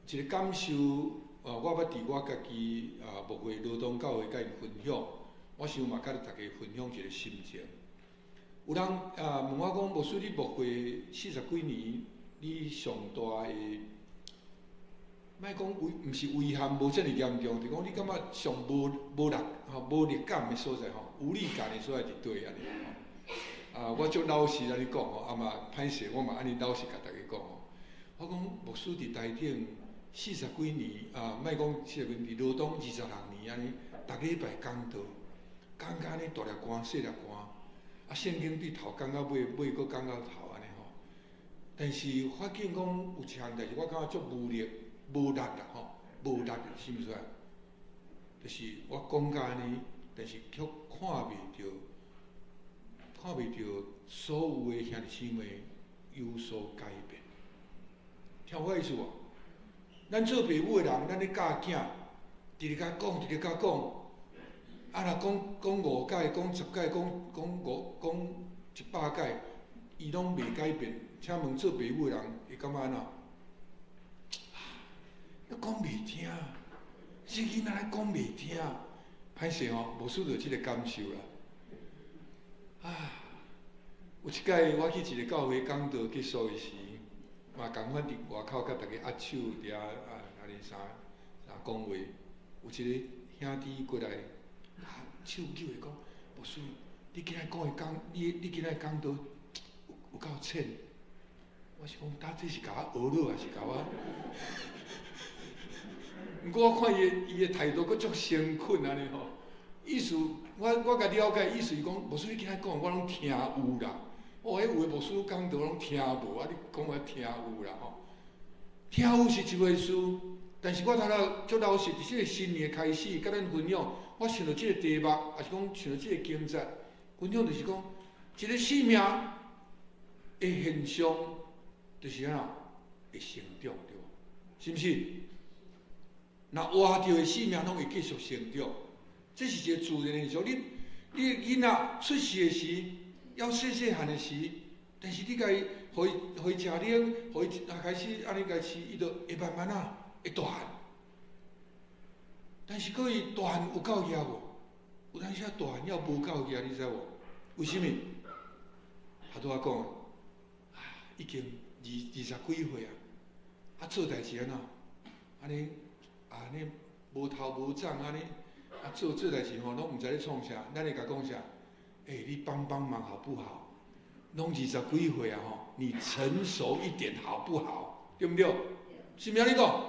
一個感受，我捌佇我家己牧會羅東教會佮𪜶分享，我想嘛佮大家分享一個心情。有人問我講，牧師你牧會四十幾年，你上大的，莫講遺，毋是遺憾，無遮爾嚴重，就講你感覺上無力吼，無力感的所在吼，無力感的所在佇佗按呢吼。我足老實按呢講吼，啊嘛歹勢，我嘛按呢老實共大家講吼。我講牧師佇台頂四十幾年，莫講四十幾年，佇羅東26年按呢，逐禮拜講道，講甲按呢大粒汗細粒汗，啊聖經對頭講到尾，尾閣講到頭按呢吼。但是發現講有一項代誌，我感覺足無力、無力啦吼，無力是毋是啊？就是我講甲按呢，但是卻看袂著所有的兄弟姊妹有所改變。聽我意思無？咱做爸母的人，咱咧教囝，直直共講，直直共講，啊若講講五擺，講十擺，講講五講100擺，伊攏袂改變。請問做爸母的人會感覺按怎？你講袂聽，這囡仔講袂聽，歹勢吼，無輸著這個感受啦。啊，有一擺我去一個教會講道結束的時，嘛仝款佇外口佮逐家握手佇遐啊，按呢啥啥講話，有一個兄弟過來，啊，手扭來講，牧師，你今仔講的講，你今仔講道有夠淺。我是講，敢這是共我學落，還是共我？毋過我看伊的態度閣足誠懇按呢吼，意思我共了解，意思是講，牧師你今仔講，我攏聽有啦。哦，彼有的牧師講道攏聽無，啊，你講我聽有啦吼。聽有是一回事，但是我頭仔足老實，佇這個新年的開始，佮咱分享，我想著這個題目，抑是講想著這個經節，分享就是講，一個生命的現象，就是按怎會成長，對無？是毋是？若活著的生命攏會繼續成長，這是一個自然現象。你的囡仔出世的時，猶細細漢的時，但是你共伊，予伊食奶，予伊開始按呢共飼，伊就會慢慢仔會大漢。但是閣伊大漢有夠額無？有當時啊大漢猶無夠額，你知無？為啥物？頭拄仔講，啊，已經二十幾歲啊，啊做代誌按怎？按呢按呢無頭無腦按呢，啊做代誌吼，攏毋知咧創啥，咱會共講啥？欸，你幫幫忙好不好？攏二十幾歲啊吼，你成熟一點好不好？對毋對？是毋是按呢講？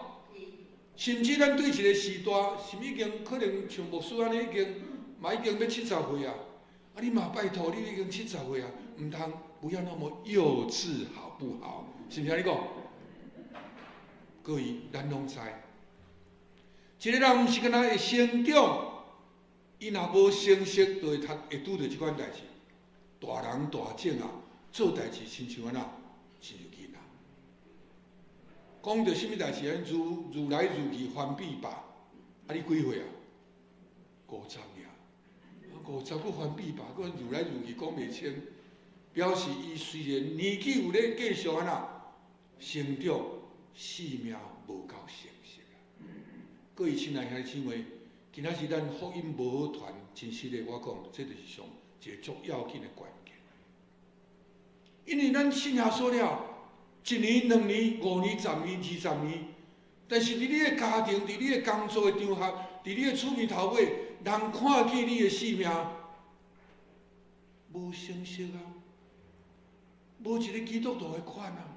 甚至咱對一個時代，是已經可能像牧師按呢，已經嘛已經欲七十歲啊！啊，你嘛拜託，你已經七十歲啊，毋通不要那麼幼稚，好不好？是毋是按呢講？各位，咱攏知，一個人毋是干焦會成長，伊若無成熟，就會讀會拄著這款代誌。大人大種啊，做代誌親像按怎？親像囡仔。講著啥物代誌？如如來如去翻臂吧。啊，你幾歲啊？50爾。50閣翻臂吧，閣如來如去講袂清，表示伊雖然年紀有咧繼續按怎成長，生命無夠成熟啊。各位親愛兄弟姊妹，今仔日咱福音無好傳，真實的我講，這就是上一個足要緊的關鍵。因為咱信耶穌了，一年、2年、5年、十年、20年，但是佇你的家庭、佇你的工作的場合、佇你的厝邊頭尾，人看見你的生命無成熟啊，無一個基督徒的款啊。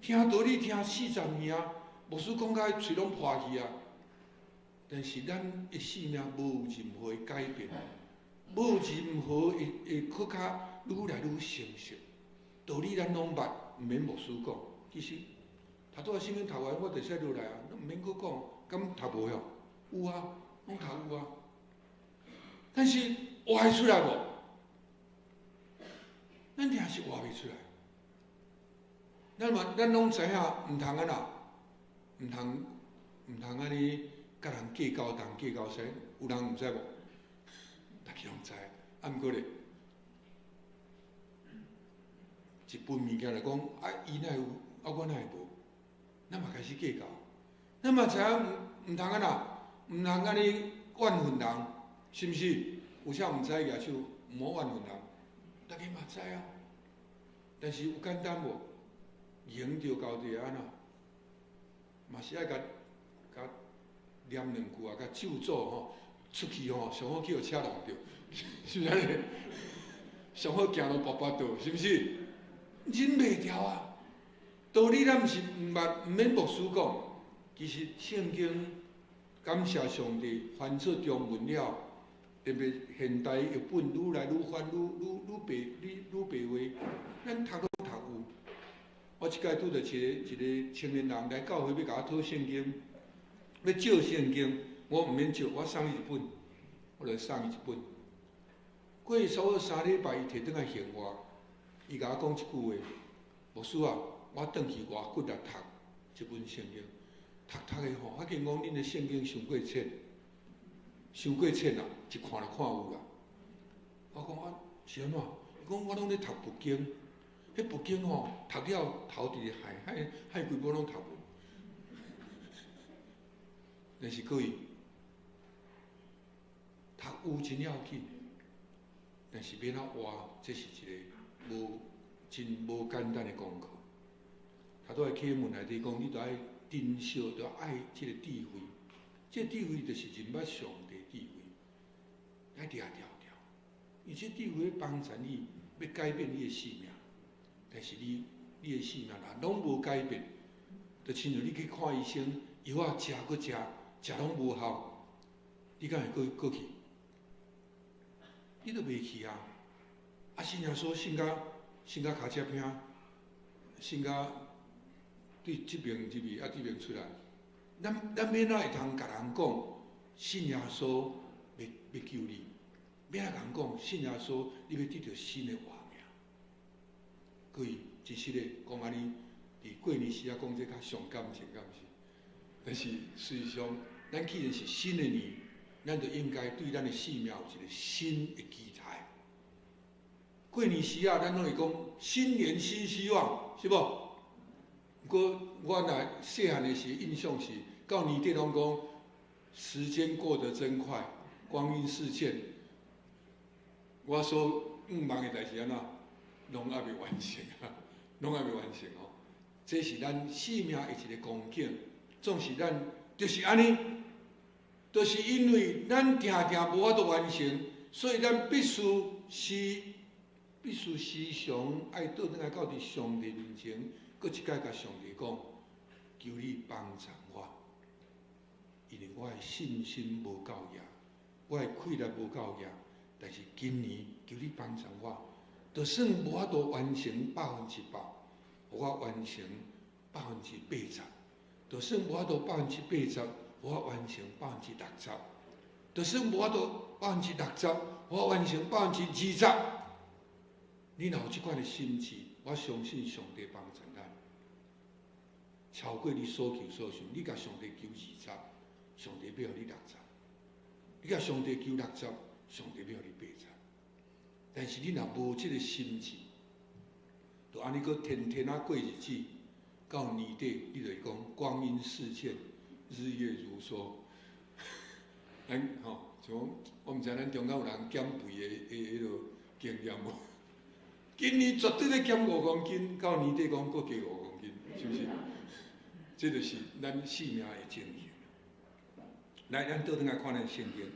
聽道理聽四十年啊，牧師講甲喙攏破去啊。但是咱的生命無任何改變，無任何會閣較愈來愈成熟。道理咱攏捌，毋免牧師講。其實頭拄仔聖經讀完，我就使落來啊，攏毋免閣講，敢讀無曉？有啊，攏讀有啊。但是活會出來無？咱定是活袂出來。咱嘛，咱攏知影，毋通按怎？毋通按呢，共人計較東計較西，有人毋知無？逐家攏知，啊毋過咧，一分物件來講，啊伊哪會有，啊我哪會無？咱嘛開始計較，咱嘛知影毋毋通按怎，毋通按呢怨恨人，是毋是？有啥毋知舉手，毋好怨恨人，大家嘛知啊。但是有簡單無？閒著交代按怎？嘛是愛共共念兩句啊，共咒詛吼，出去吼，上好去予車撞著，是毋是按呢？上好行路跋跋倒，是毋是？忍袂牢啊！道理咱毋是毋捌，毋免牧師講，其實聖經感謝上帝翻做中文了，特別現代譯本愈來愈翻愈愈愈白愈愈白話，咱讀攏讀有。我這擺拄著一个一个青年人來教會欲共我討聖經，欲借聖經，我毋免借，我送伊一本，我就送伊一本。過差不多3禮拜，伊提轉來還我，伊共我講一句話：牧師啊，我轉去偌骨力讀這本聖經，讀讀的吼，發現講恁的聖經傷過淺，傷過淺啊，一看就看有啦。我講啊，是按怎？伊講我攏咧讀佛經，彼佛經吼讀了頭直直害，害害規本攏讀無。但是各位，讀有真要緊，但是欲按怎活，這是一个無真無簡單的功課。頭拄仔啟文內底講，你著愛珍惜，著愛這个智慧。這个智慧就是認捌上帝智慧，愛掠牢牢。因為這智慧幫助你，欲改變你的生命。但是你你的生命若攏無改變，就親像你去看醫生，藥仔食閣食，食攏無效，你敢會閣閣去？你都袂去啊！啊，信耶穌信甲信甲尻脊骿，信甲對這爿入去，啊，這爿出來。咱咱欲按怎會通共人講信耶穌欲欲救你？欲按怎共人講信耶穌，你欲得著新的活命？各位，真實的講按呢，佇過年時仔講這較傷感情，敢毋是？但是事實上，咱既然是新的年，咱就應該對咱的生命有一個新的期待。過年時仔，咱攏會講新年新希望，是無？毋過我若細漢的時印象是，到年底攏講時間過得真快，光陰似箭。我所向望的代誌按怎，攏猶未完成啊，攏猶未完成哦。這是咱生命的一个光景，總是咱就是按呢，就是因為咱定定無法度完成，所以咱必須時必須時常愛倒轉來到佇上帝面前，閣一擺共上帝講，求你幫助我，因為我的信心無夠額，我的氣力無夠額，但是今年求你幫助我，就算無法度完成100%，予我完成80%；就算無法度百分之八十，予我完成60%；就算無法度60%，予我完成20%。你若有這款的心志，我相信上帝幫助咱，超過你所求所想。你共上帝求二十，上帝欲予你六十；你共上帝求六十，上帝欲予你八十。但是你若無這個心志，就按呢閣天天仔過日子，到年底你就會講光陰似箭，日月如梭。咱吼，像講，我毋知咱中間有人減肥的的彼落經驗無？今年絕對咧減5公斤，到年底講閣加五公斤，是毋是？這就是咱生命的情形。來，咱倒轉來看咱聖經。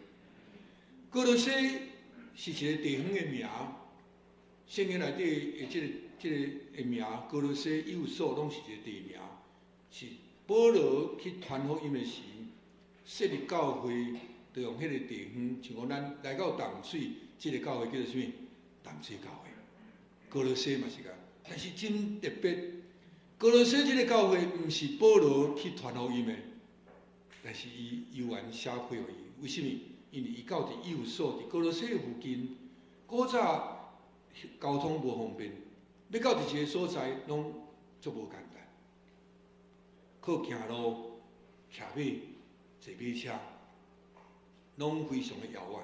歌羅西是一個地方的名，聖經內底的這個的名，歌羅西、以弗所攏是一個地名，是保羅去傳福音的時，設立教會，就用彼個地方，像講咱來到淡水，這個教會叫做啥物？淡水教會。歌羅西嘛是共，但是真特別。歌羅西這個教會毋是保羅去傳福音的，但是伊猶原寫批予伊。為啥物？因為伊到佇以弗所，佇歌羅西附近，古早交通無方便，欲到佇一个所在攏足無簡單，靠行路、騎馬、坐馬車，攏非常的遙遠。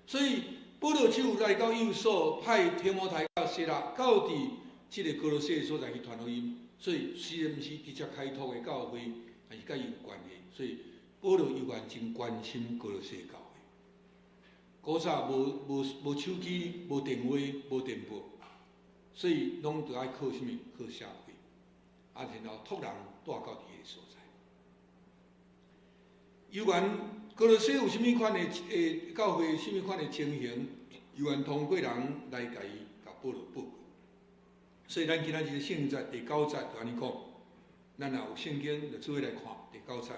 所以保羅只有來到以弗所，派提摩太佮西拉到佇這个歌羅西的所在去傳福音。所以雖然毋是直接開拓的教會，但是佮伊有關係，所以保羅猶原真關心歌羅西教會。古早無手機、無電話、無電報，所以攏著愛靠啥物？靠寫批，啊，然後託人帶到佇彼个所在。猶原歌羅西有啥物款的教會，啥物款的情形，猶原通過人來共伊共保羅報告。所以咱今仔日聖經節第九節就按呢講，咱若有聖經就做伙來看第九節。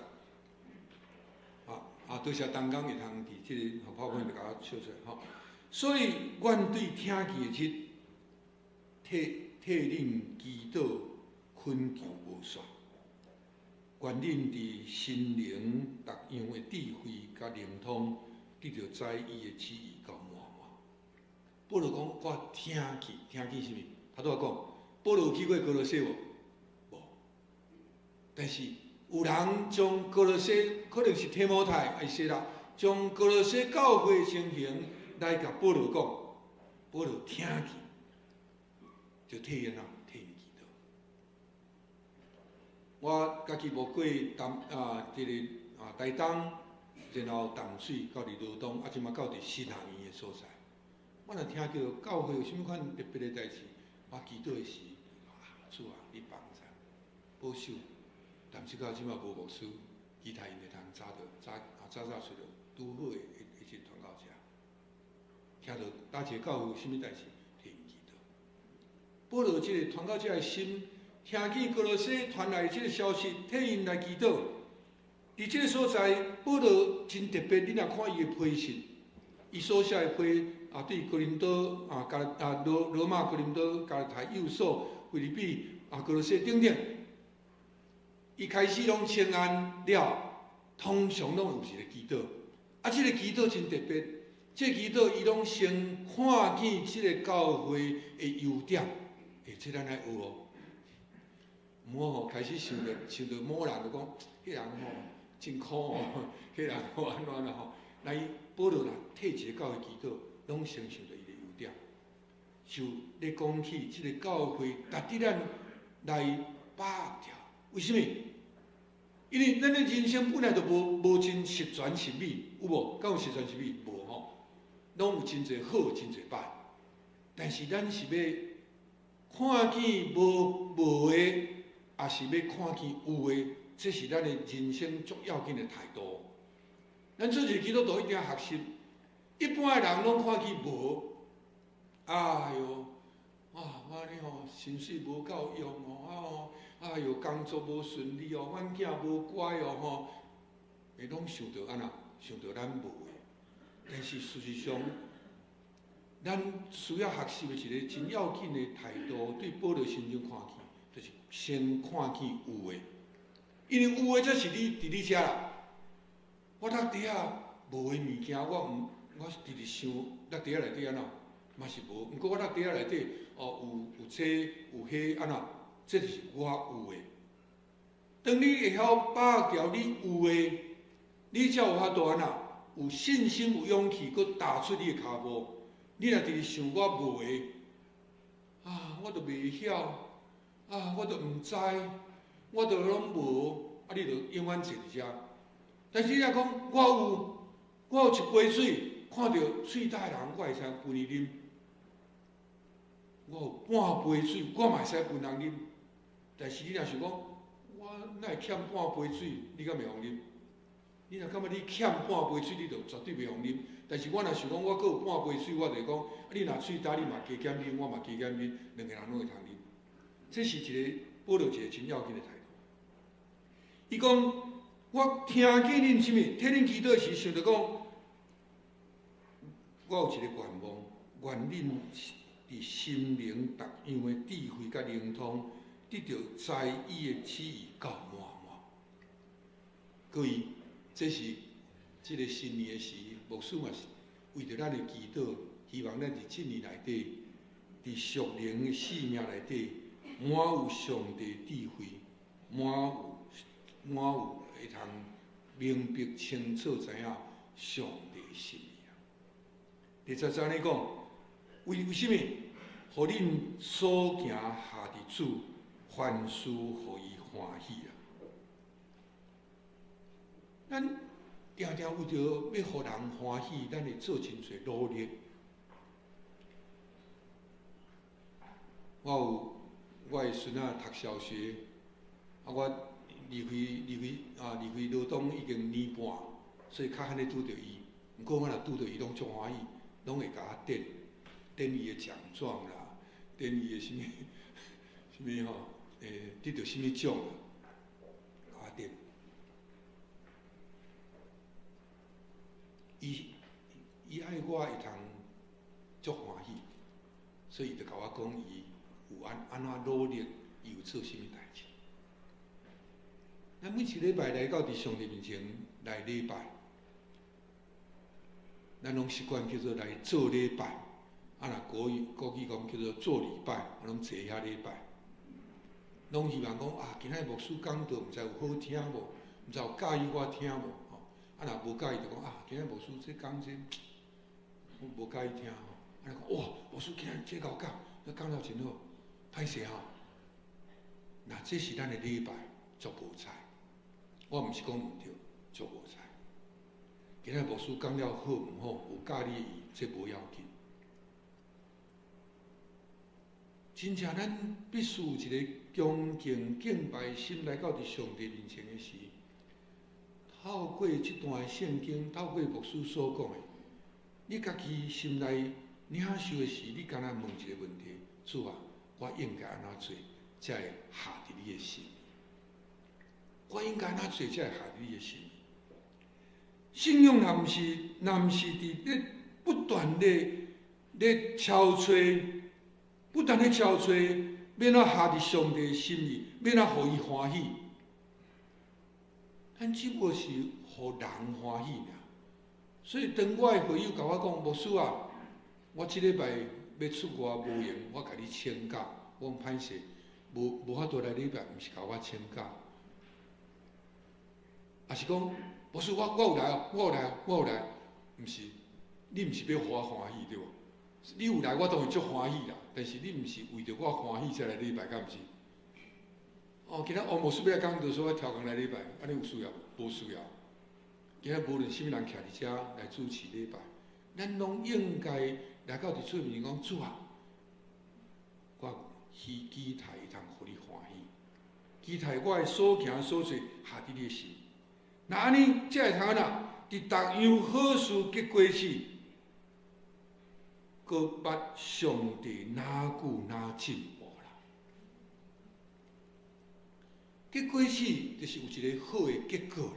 啊啊，多謝東江會通佇這个拍片就共我笑出來吼。所以，阮對聽見的日，替恁祈禱懇求無煞。願恁佇心靈逐樣的智慧佮靈通，得著知伊的旨意到滿滿。保羅講，我聽見，聽見啥物？頭拄仔講，保羅有去過歌羅西無？無。但是有人將歌羅西，可能是提摩太還是西拉，將歌羅西教會情形來共保羅講，保羅聽見，就替𪜶啊，替𪜶祈禱。我家己無過淡啊，這個啊台東，然後淡水到佇羅東，啊，這馬到佇新學院的所在。我若聽著教會有啥物款特別的代誌，我祈禱的時，啊，主啊，你幫助保守。淡水到這馬無牧師，其他𪜶會通早著早啊早早揣著拄好的一一傳道者。聽著佗一個教會有啥物代誌，替𪜶祈禱。保羅這個傳道者的心，聽見歌羅西傳來這個消息，替𪜶來祈禱。佇這個所在，保羅真特別，你若看伊的批信，伊所寫的批啊，對哥林多啊、加啊羅馬、哥林多、加拉太、以弗所、腓立比啊、歌羅西等等，伊開始攏請安了，通常攏有一個祈禱。啊，這個祈禱真特別，這個祈禱伊攏先看見這個教會的優點，欸，這咱愛學哦。毋好吼，開始想著某人就講，彼人吼真苦哦，彼人吼按怎啦吼，來保羅若替一個教會祈禱，攏先想著伊的優點，就咧講起這個教會值得咱來把握著。為啥物？因為咱的人生本來就無真十全十美，有無？敢有十全十美？無吼，攏有真濟好，真濟歹。但是咱是欲看見無的，抑是欲看見有的？這是咱的人生足要緊的態度。咱做一個基督徒一定要學習。一般的人攏看見無，哎喲，啊，我呢吼薪水無夠用哦，啊吼，哎喲，工作無順利哦，阮囝無乖哦吼，會攏想著按怎？想著咱無的。但是事實上，咱需要學習的一個真要緊的態度，對保羅身上看見，就是先看見有的，因為有的才是你佇你遮啦。我落地仔無的物件，我毋，我直直想落地仔內底按怎，嘛是無。毋過我落地仔內底哦，有這有彼按怎，這就是我有的。當你會曉把握牢你有的，你才有法度按怎，有信心、有勇氣，閣踏出你的跤步。你若直直想我無的，啊，我都袂曉，啊，我都毋知，我都攏無，啊，你就永遠坐佇遮。但是你若講我有，我有一杯水，看著喙焦的人，我會使分伊啉；我有半杯水，我嘛會使分人啉。但是你若想講，我哪會欠半杯水，你敢會予啉？你若感覺你欠半杯水，你就絕對袂予啉。但是我若想講，我閣有半杯水，我就會講，你若喙焦，你嘛加減啉，我嘛加減啉，兩個人攏會通啉。這是一個保羅一個真要緊的態度。伊講，我聽見恁啥物，替恁祈禱時，想著講，我有一個願望，願恁佇心靈逐樣的智慧佮靈通，得著知伊的旨意到滿滿。各位，這是這個新年的時，牧師嘛是為著咱的祈禱，希望咱佇這年內底，佇屬靈的生命內底，滿有上帝智慧，滿有會通明白清楚知影上帝心意啊。第十節按呢講，為啥物？予恁所行合佇主歡凡事予伊歡喜啊。咱定定為著欲予人歡喜，咱會做真濟努力。我有我的孫仔讀小學，啊，我離開羅東已經年半，所以較罕咧拄著伊。毋過我若拄著伊，攏足歡喜，攏會共我點點伊的獎狀啦，點伊的啥物啥物吼，得著啥物獎啦，共我點。伊愛我會通足歡喜，所以伊就共我講伊有按怎努力，伊有做啥物代誌。咱每一禮拜來到佇上帝面前來禮拜，咱攏習慣叫做來做禮拜，啊若國語講叫做做禮拜，啊攏坐遐禮拜，攏希望講啊，今仔日牧師講道，毋知有好聽無？毋知有佮意我聽無？吼，啊若無佮意就講啊，今仔日牧師這講這，我無佮意聽吼。啊講哇，牧師今仔日這𠢕講，這講了真好，歹勢吼。若這是咱的禮拜，足無彩。我毋是講毋對，足無彩。今仔日牧師講了好毋好，有佮你意，這無要緊。真正咱必須有一個恭敬敬拜心來到佇上帝面前的時，透過這段聖經，透過牧師所講的，你家己心內領受的時，你敢若問一個問題：主啊，我應該按怎做，才會合佇你的心意？我應該按怎做，才會合佇你的心意？信仰若毋是佇咧不斷咧敲揣，不斷咧敲揣，欲按怎合佇上帝的心意，欲按怎予伊歡喜？咱只不過是予人歡喜爾。所以當我的會友共我講，牧師啊，我這禮拜欲出外無閒，我共你請假。我講歹勢，無法度來禮拜，毋是共我請假。抑是講，牧師，我有來哦，我有來哦，我有來。毋是，你毋是欲予我歡喜對無？你有來，我當然足歡喜啦。但是你毋是為著我歡喜才來禮拜，敢毋是？哦，今仔王牧師欲來講道，所以我超工來禮拜，按呢有需要無？無需要。今仔無論啥物人徛佇遮來主持禮拜，咱攏應該來到佇主面前講，主啊，我希期待會通予你歡喜，期待我的所行所做合佇你的心。若按呢，才會通按怎？佇逐樣好事結果子，閣捌上帝哪久哪進步啦。結果子就是有一個好的結果啦。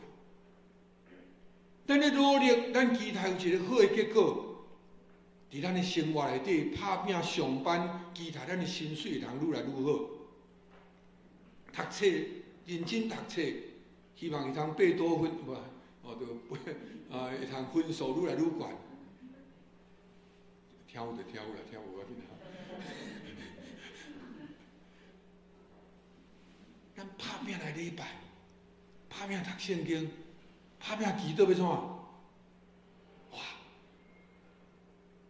咱咧努力，咱期待有一個好的結果。佇咱的生活內底，拍拚上班，期待咱的薪水會通愈來愈好。讀冊，認真讀冊，希望會通爬多分，無哦，就啊會通分數愈來愈懸。聽有就聽有啦，聽無要緊啦。咱拍拚來禮拜，拍拚讀聖經，拍拚祈禱欲創啥？哇！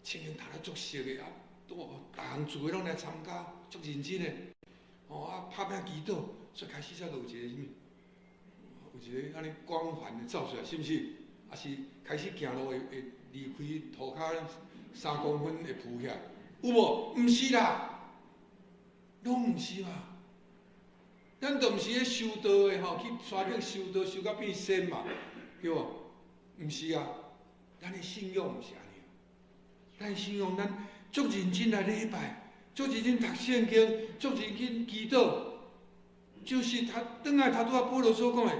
聖經讀了足熟的啊，都逐項聚會攏來參加，足認真的。哦啊，拍拚祈禱，所以開始才閣有一個啥物？有一個按呢光環的走出來，是毋是？抑是開始行路會離開塗跤3公分會浮起來，有無？毋是啦，攏毋是嘛。咱都毋是咧修道的吼，去山頂修道修到變仙嘛，對無？毋是啊，咱的信仰毋是按呢。咱信仰，咱足認真來禮拜，足認真讀聖經，足認真祈禱，就是他轉來頭拄仔保羅所講的，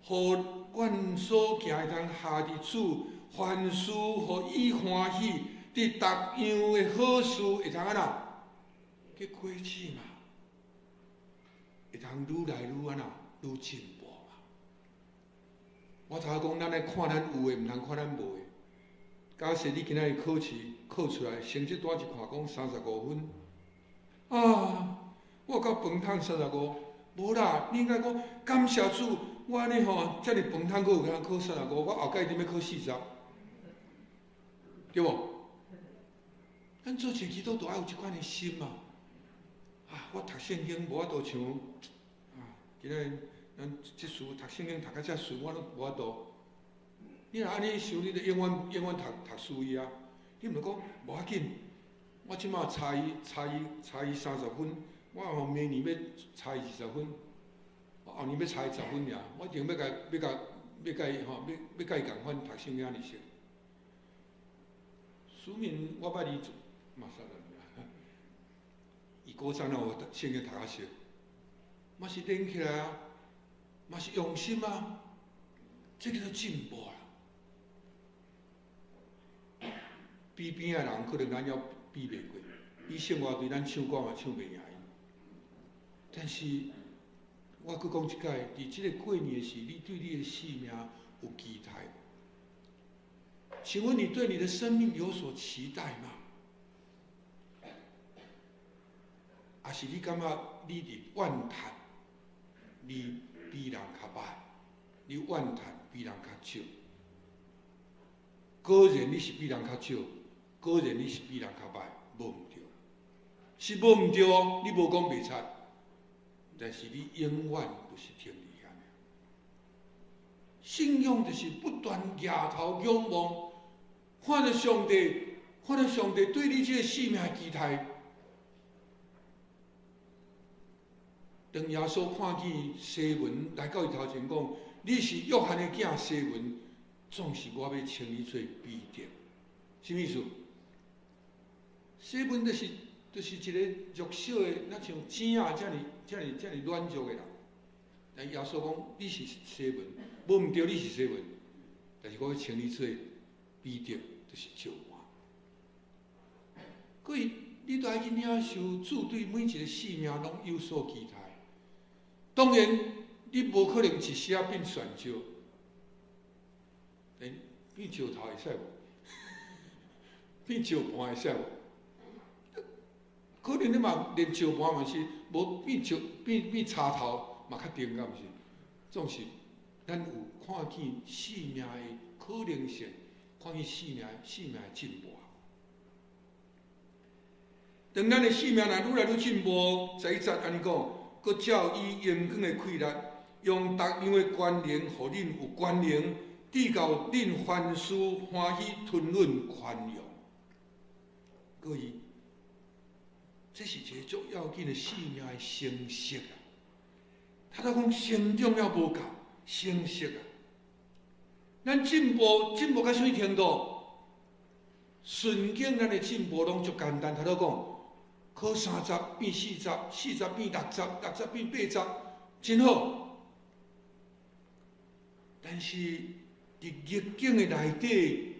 予阮所行會通合佇主，凡事予伊歡喜，佇逐樣的好事會通按怎結果子嘛，會通愈來愈按怎愈進步嘛。我頭仔講，咱愛看咱有的，毋通看咱無的。假設你今仔日考試考出來，成績單一看講35分，啊，我到飯桶35，無啦，你應該講感謝主，我按呢吼，遮爾飯桶閣有通考三十五，我後蓋一定欲考40，對無？咱做一個基督徒愛有這款的心嘛，啊，啊，我讀聖經無法度像啊，今仔咱這書讀聖經讀甲遮順，我攏無法度。你若按呢想，你就永遠永遠讀讀輸伊啊！你毋著講無要緊，我這馬差伊差伊差伊30分，我吼明年欲差伊20分，我後年欲差伊十分爾，我一定欲共欲共欲共伊吼，欲欲共伊仝款讀聖經按呢熟。書面我捌伊嘛啥人伊古早若有聖經讀較熟，嘛是練起來啊，嘛是用心啊，這叫做進步啦。比邊仔人可能咱猶比袂過，比聖樂隊咱唱歌嘛唱袂贏伊。但是，我閣講一擺，佇這个過年時，你對你的生命有期待無？請問你對你的生命有所期待嗎？抑是你感覺你佇怨嘆，你比人較歹，你怨嘆比人較少？果然你是比人較少，果然你是比人較歹，無毋對，是無毋對哦，你無講袂賊，但是你永遠不是停佇遐爾。信仰就是不斷舉頭仰望，看著上帝，看著上帝對你這个生命的期待。當耶穌看見西門來到伊頭前講：你是約翰的囝西門，總是我欲稱你做彼得，啥物意思？西門就是一个弱小的，若像錢仔遮爾遮爾遮爾軟弱的人。但耶穌講你是西門，無毋對，你是西門，但是我欲稱你做彼得，就是石盤。所以你都愛去領受主對每一个生命攏有所期待。當然，你無可能一時仔變蒜椒，欸，變石頭會使無？變石盤會使無？可能你嘛連石盤嘛是無變石變變柴頭嘛較定，敢毋是？總是咱有看見生命的可能性，看見生命的進步。當咱的生命若愈來愈進步，11節按呢講，閣照以榮光的氣力，用逐樣的權能，予恁有權能，直到恁凡事歡喜吞忍寬容。各位，這是一個足要緊的生命的成熟啊！他都講成長猶無夠，成熟啊！咱進步進步到啥物程度？順境咱的進步攏足簡單，頭拄講，考三十變四十，四十變六十，六十變八十，真好。但是佇逆境的內底，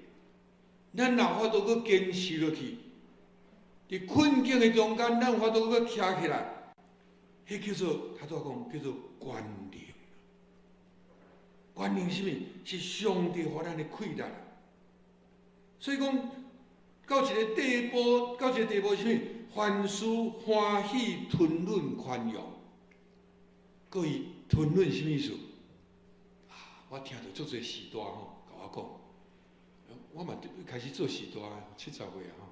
咱若有法度閣堅持落去，佇困境的中間，咱有法度閣徛起來，彼叫做頭拄仔講叫做權能。權能是啥物？是上帝予咱的氣力。所以講到一个地步，到一个地步是啥物？凡事歡喜吞忍寬容。各位，吞忍啥物意思？啊，我聽著足濟序大吼，共我講，我嘛開始做序大，70歲啊吼。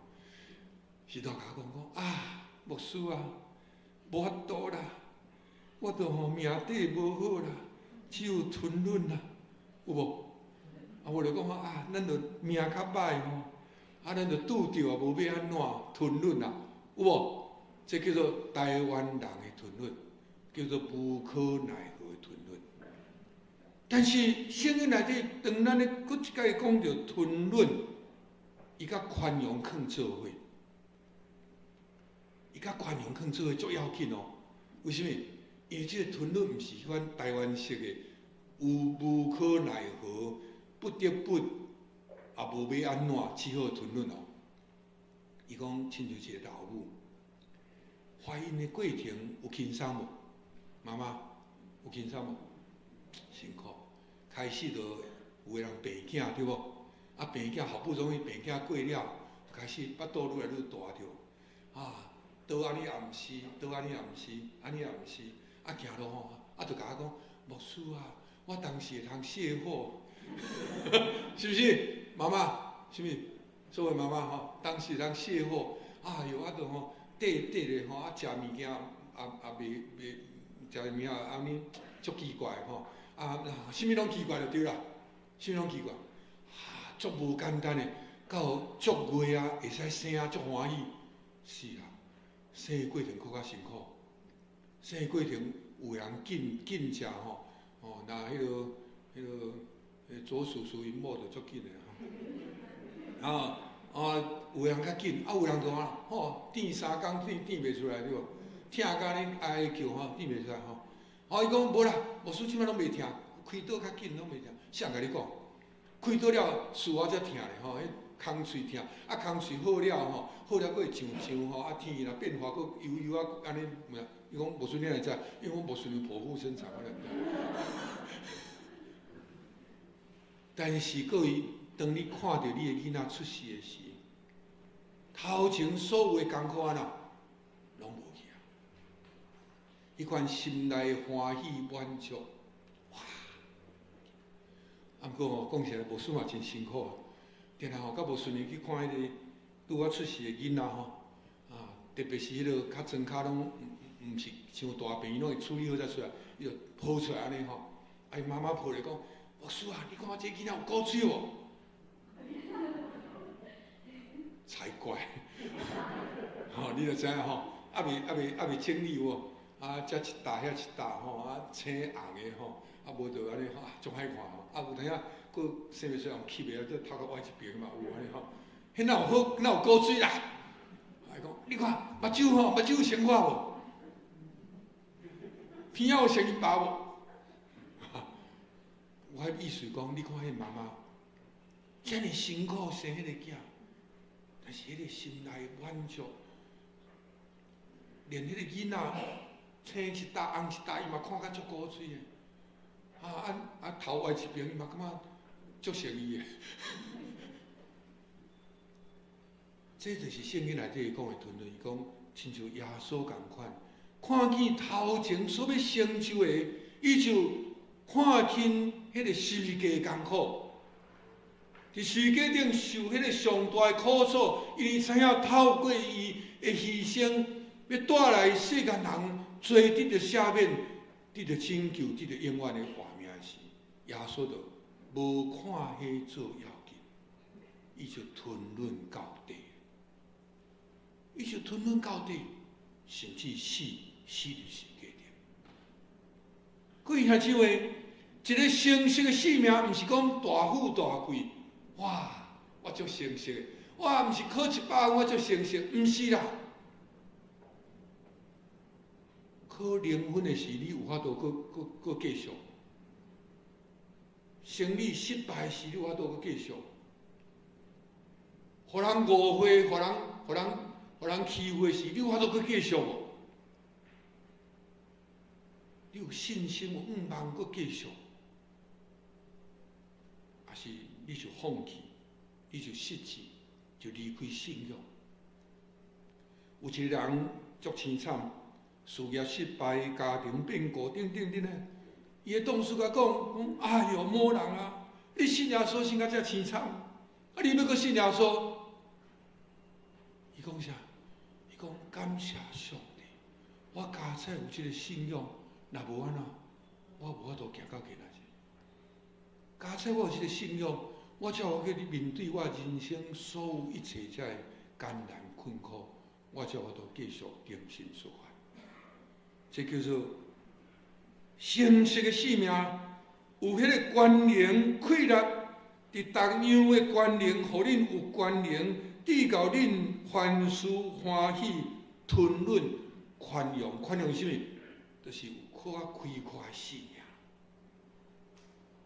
序大共我講講啊，牧師啊，無法度啦，我都吼命底無好啦，只有吞忍啦，有無？啊，無就講啊，咱就命較歹吼，啊，咱就拄著啊，無欲按怎吞忍啊，有無？這叫做台灣人的吞忍，叫做無可奈何的吞忍。但是聖經內底，當咱咧閣一擺講著吞忍，伊佮寬容囥做伙，伊佮寬容囥做伙足要緊哦。為啥物？因為這个吞忍毋是彼款台灣式的，有無可奈何，不得不，也無欲按怎，只好吞忍哦。伊講親像一个老母，懷孕的過程有輕鬆無？媽媽有輕鬆無？辛苦，開始就有的人病囝對無？啊，病囝好不容易病囝過了，開始腹肚愈來愈大對無？啊，倒按呢也毋是，倒按呢也毋是，按呢也毋是，啊行路吼，啊就共我講，牧師啊，我當時會通瀉火，是毋是？媽媽，是毋是？作為媽媽吼，當時會通瀉火，哎喲，啊就吼，缀缀咧吼，啊，食物件也也袂袂，食物件按呢足奇怪吼，啊，啥物攏奇怪就對啦，啥物攏奇怪，哈，足無簡單的，到足月啊，會使生啊，足歡喜，是啊，生的過程閣較辛苦，生的過程有的人緊緊食吼，哦，若彼個左叔叔𪜶某就足緊的吼，啊啊，有的人較緊，啊，有的人就按吼，甜3工甜甜袂出來對無？疼甲你哀叫吼，甜袂出來吼。哦，伊講無啦，牧師這擺攏袂疼，開刀較緊攏袂疼。誰共你講？開刀了術後才疼咧吼，彼空喙疼，啊空喙好了吼，好了閣會上上吼，啊天若變化閣悠悠啊按呢，伊講牧師你哪會知？因為我牧師娘剖腹生產，我哪知。但是各位，當你看著你的囡仔出世的時，頭前所有的艱苦按怎，攏無去啊！彼款心內歡喜滿足，哇！啊，毋過吼，講起來，牧師嘛真辛苦。定定吼，佮牧師娘去看彼個拄仔出世的囡仔吼，啊，特別是彼個較莊跤攏毋是傷大病，伊攏會處理好才出來，伊就抱出來按呢吼，啊，伊媽媽抱來講：牧師啊，你看我這囡仔有古錐無？才怪！吼，你就知影吼，猶未整理有無？啊，這一搭遐一搭吼，啊青紅的吼，啊無就按呢吼，足歹看吼。啊有當仔閣生袂出來用吸的，這頭殼歪一邊嘛有按呢吼。彼哪有好，哪有古錐啦？伊講，你看目睭吼，目睭有像我無？鼻仔有像伊爸無？我的意思講，你看彼媽媽，遮爾辛苦生彼個囝，但是彼個心內滿足，連彼個囡仔青一搭紅一搭，伊嘛看甲足古錐的。啊啊啊！頭歪一邊，伊嘛感覺足誠意的。這就是聖經內底講的吞忍，伊講親像耶穌仝款，看見頭前所欲成就的，伊就看輕彼個十字架的艱苦。佇十字架頂受彼個上大的苦楚，因為知影透過伊的犧牲，欲帶來世間人罪得著赦免、得著拯救、得著永遠的活命時，耶穌就無看彼做要緊，伊就吞忍到底，伊就吞忍到底，甚至死死佇十字架頂。各位兄姊妹，一個成熟的生命，毋是講大富大貴，哇，我足成熟的，我毋是考100分，我足成熟，毋是啦。考零分的時，你有法度閣閣閣繼續；生理失敗時，你有法度閣繼續；予人誤會、予人欺負的時，你有法度閣繼續無？你有信心、有向望閣繼續，抑是你就放棄，你就失志，就離開信仰？有一個人足凄慘，事業失敗、家庭變故等等等咧，伊的同事共講：講哎喲，某人啊，你信耶穌信甲遮凄慘，啊，你欲閣信耶穌？伊講啥？伊講感謝上帝，我佳哉有這個信仰，若無按怎，我無法度行到今仔日。佳哉我有這個信仰，我才有去面對我人生所有一切這個艱難困苦，我才有法度繼續重新出發。這叫做成熟的生命，有彼個權能氣力，佇逐樣的權能，予恁有權能，直到恁凡事歡喜、吞忍、寬容。寬容是啥物？就是有較開闊的生命。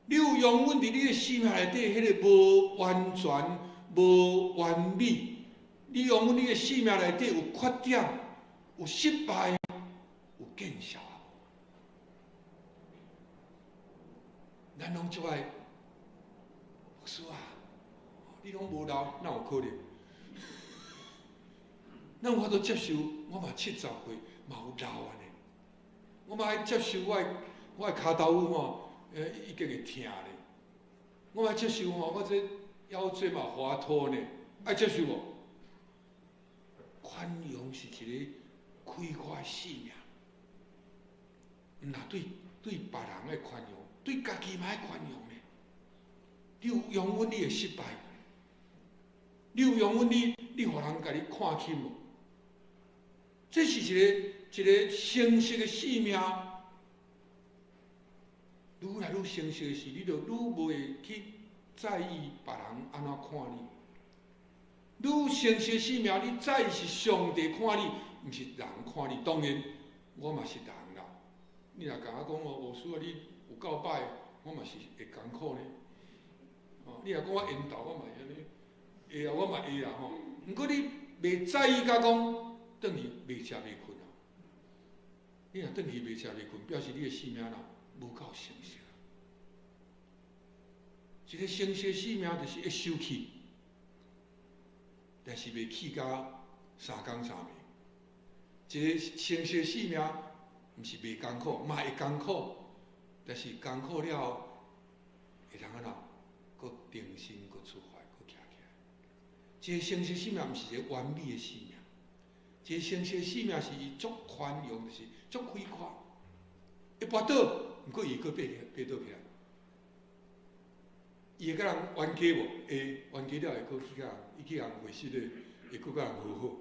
你有容忍佇你的生命內底，彼個無完全、無完美。你容忍你的生命內底有缺點、有失敗、有見笑。咱攏足愛，牧師啊，你攏無老，哪有可能？咱有法度接受，我嘛70歲，嘛有老按呢。我嘛愛接受我的跤頭趺吼，已經會疼咧。我愛接受吼，我這腰椎嘛滑脫呢，愛接受無？寬容是一个開闊性命，毋若對別人愛寬容，對家己嘛愛寬容呢。你有容忍你會失敗，你有容忍你，予人共你看輕無？這是一個誠實的性命。愈來愈誠實的時，你就愈袂去在意別人按怎看你。愈誠實性命，你在意是上帝看你，毋是人看你。當然，我嘛是人啦。你若共我講哦，牧師啊，你有夠歹，我嘛是會艱苦呢。哦，你若講我緣投，我嘛會按呢，會啊，我嘛會啊吼。毋過你袂在意甲講，轉去袂食袂睏啊。你若轉去袂食袂睏，表示你的性命啦無夠誠實。一個誠實性命就是會受氣，但是袂氣甲三工三暝。一個誠實性命，毋是袂艱苦，嘛會艱苦，但是艱苦了後，會通按怎？閣重新閣出發，閣徛起來。一個誠實性命毋是一個完美的性命，一個誠實性命是伊足寬容，就是足開闊。會跋倒，毋過伊閣爬倒起來。伊會共人冤家無？會冤家了會閣去共伊去共會失的，會閣共人和好。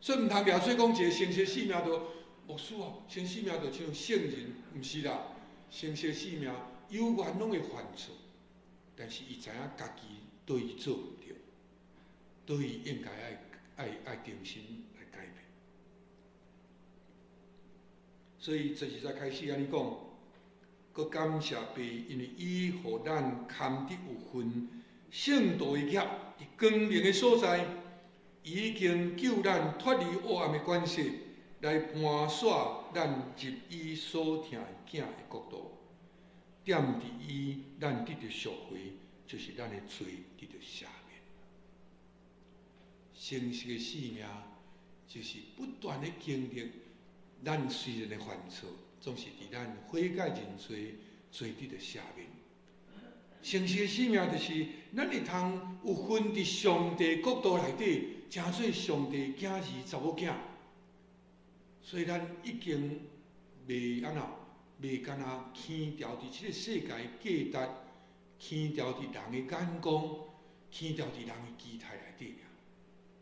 所以毋通掠做講一個誠實性命就牧師哦，誠實性命就像聖人，毋是啦。誠實性命有緣攏會犯錯，但是伊知影家己佗位做毋對，佗位應該愛重新來改變。所以這是才開始按呢講，閣感謝父，因為伊予咱堪得有份聖徒的業，佇光明的所在，已經救咱脫離黑暗的權勢，來搬徙咱入伊所疼的囝的國度。踮佇伊，咱得著贖回，就是咱的罪得著赦免。誠實的性命，就是不斷的經歷。咱雖然會犯錯，總是佇咱悔改認罪，罪得著赦免。誠實的性命就是咱會通有份佇上帝國度內底，成做上帝囝兒查某囝。所以咱已經袂按怎，袂干焦牽牢佇這個世界價值，牽牢佇人的眼光，牽牢佇人的期待內底爾。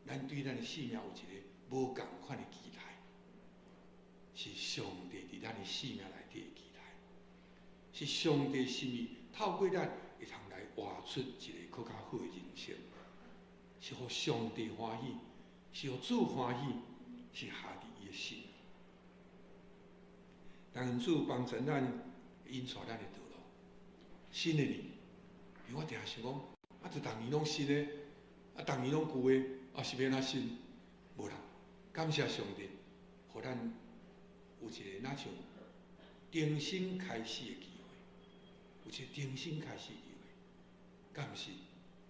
咱對咱的性命有一個無仝款的期待，是上帝佇咱的性命內底的期待，是上帝心意透過咱會通來活出一個閣較好的人生，是予上帝歡喜，是予主歡喜，是合佇伊的心。但願主幫助咱引帶咱的道路。新的年，因為我定想講，啊，就逐年攏新的，啊，逐年攏舊的，啊，是欲按怎新？無啦，感謝上帝，予咱有一個若像重新開始的機會，有一個重新開始的機會。敢毋是？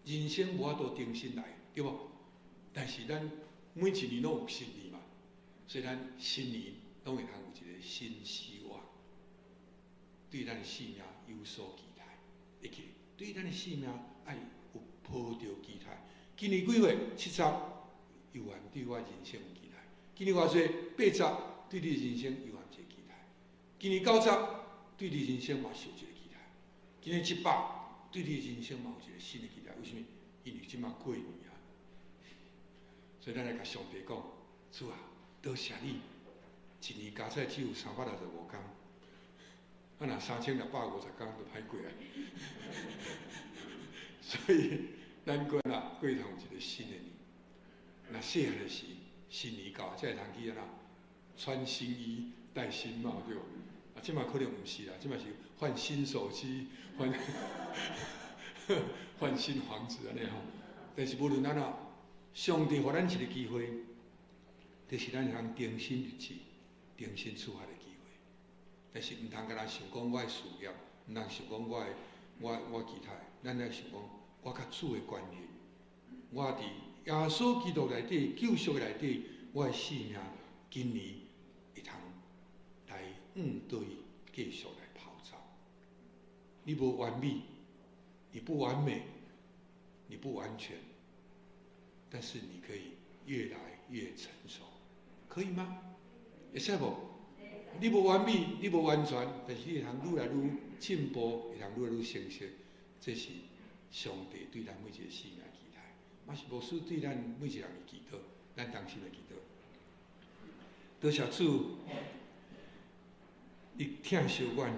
人生無法度重新來，對無？但是咱每一年攏有新年嘛，所以咱新年攏會通有一個新希望，對咱的性命有所期待，會記對咱的性命愛有抱著期待。今年幾歲？70，猶原對我人生有期待。今年偌濟？80，對你人生猶原一個期待。今年90，對你人生嘛是有一個期待。今年100，對你人生嘛有一個新的期待。為啥物？因為這馬過年啊，所以咱來共上帝講：主啊，多謝你，一年加起來只有365工，啊若3650工就歹過啊。所以咱過啦過通一個新的年。若細漢的時，新年到才會通去按怎穿新衣、戴新帽，對無？啊，這馬可能毋是啦，這馬是換新手機、換新房子按呢吼。但是無論按怎，上帝予咱一個機會，就是咱通重新立志、重新出發的機會。但是毋通干焦想講我的事業，毋通想講我的我其他的，咱愛想講我佮主的關係，我佇耶穌基督內底救贖內底，我的性命今年會通來向佗位繼續來跑走。你無完美，你不完美，你不完全，但是你可以越來越成熟，可以嗎？會使無？你無完美，你無完全，但是你會通愈來愈進步，會通愈來愈成熟。這是上帝對咱每一個生命期待，嘛是牧師對咱每一個人的祈禱，咱同心來祈禱。多謝主，你疼惜阮，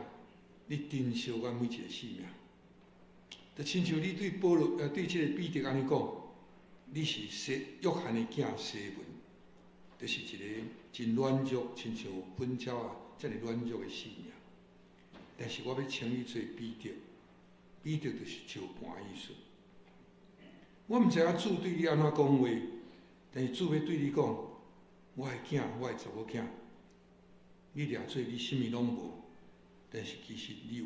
你珍惜阮每一個生命。就親像你對保羅，對這個彼得按呢講，你是西約翰的囝西門，就是一個真軟弱，親像粉鳥仔遮爾軟弱的生命。但是我欲稱你做彼得，彼得就是石盤的意思。我毋知影主對你按怎講話，但是主欲對你講，我的囝，我的查某囝，你掠做你啥物攏無，但是其實你有，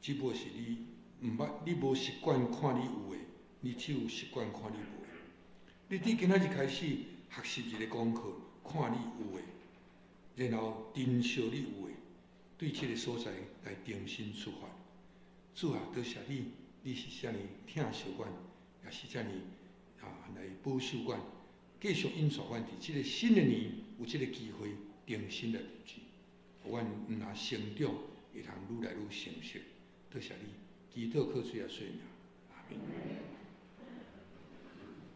只不過是你毋捌，你無習慣看你有的，你只有習慣看你無的。你佇今仔日開始學習一個功課，看你有的，然後珍惜你有的，對這個所在來重新出發。主啊，多謝你，你是遮爾疼惜阮，也是遮爾來保守阮，繼續引導阮佇這個新的年有這個機會重新來入去，阮毋但成長，會通愈來愈成熟。多謝你，祈禱靠主耶穌名，阿們。